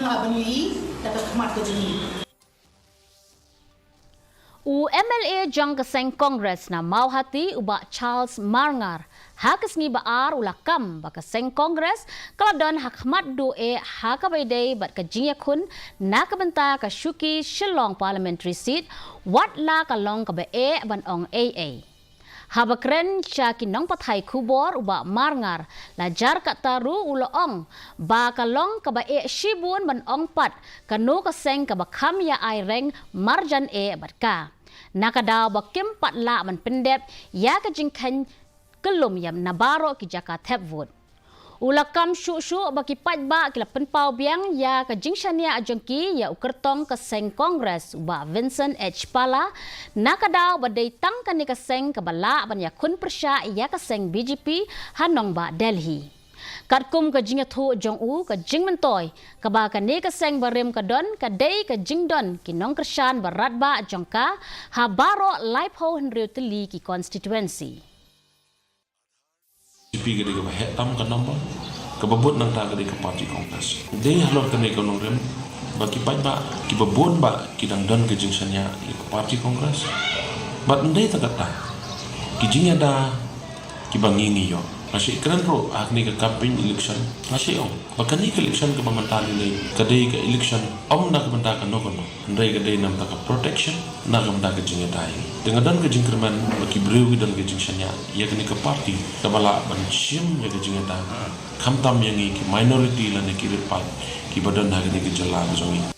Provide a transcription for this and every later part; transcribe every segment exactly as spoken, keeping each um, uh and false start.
Haba ngi i da ka khmat ka jong ngi. U M L A jong ka seng Congress na Mawhati, u Bah Charles Marngar, ha ka sngi ba ar u la kam ba ka seng Congress ka la don ha khmat duh eh ha kaba ïadei bad ka jingïakhun na ka bynta ka shuki Shillong Parliamentary Seat, wat la ka long kaba eh ban ong ei ei. Haba kren sha ki nongpathai khubor, u Bah Marngar la jar katta ruh u la ong ba ka long kaba eh shibun ban ong pat kano ka seng kaba kham ïa ai reng marjan eh bad ka, na ka daw ba kim pat lah ban pyndep ïa ka jingkheiñ kyllum ïa na baroh ki jaka thep vote. U la kam shuh shuh ba ki paidbah ki la pynpaw biang ïa ka jingshaniah jong ki ïa u kyrtong ka seng Congress, u Bah Vincent H Pala, na ka daw ba dei tang kane ka seng kaba lah ban ïakhun pyrshah ïa ka seng B J P ha nongbah Delhi. Katkum ka jingïathuh jong u, ka jingmyntoi kaba kane ka seng barim ka don ka dei ka jingdon ki nongkyrshan ba radbah jong ka ha baroh laiphew hynriew tylli ki constituency. B J P ka dei kaba heh tam ka number, kaba bud nangta ka dei ka party Congress. Dei halor kane ka nongrim ba ki paidbah kiba bun bah ki dang don ka jingshaniah ïa ka party Congress. Bad ym dei tang katta, ki jingïada kiba ngi ngi ïoh. Nga shu kren ruh ha kane ka campaign election, nga shu ong ba kane ka election kaba mynta ngi leit ka dei ka election ym na ka bynta kano kano, hynrei ka dei na bynta ka protection, na ka bynta ka jingïada ïa ngi. Te nga don ka jingkyrmen ba ki briew ki don ka jingshaniah ïa kane ka party kaba lah ban shim ïa ka jingïada, khamtam ïa ngi ki minority lane ki rit paid kiba don ha kane ka jylla ka jong ngi.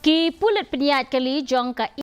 Ki pulit pynïaid kali jong ka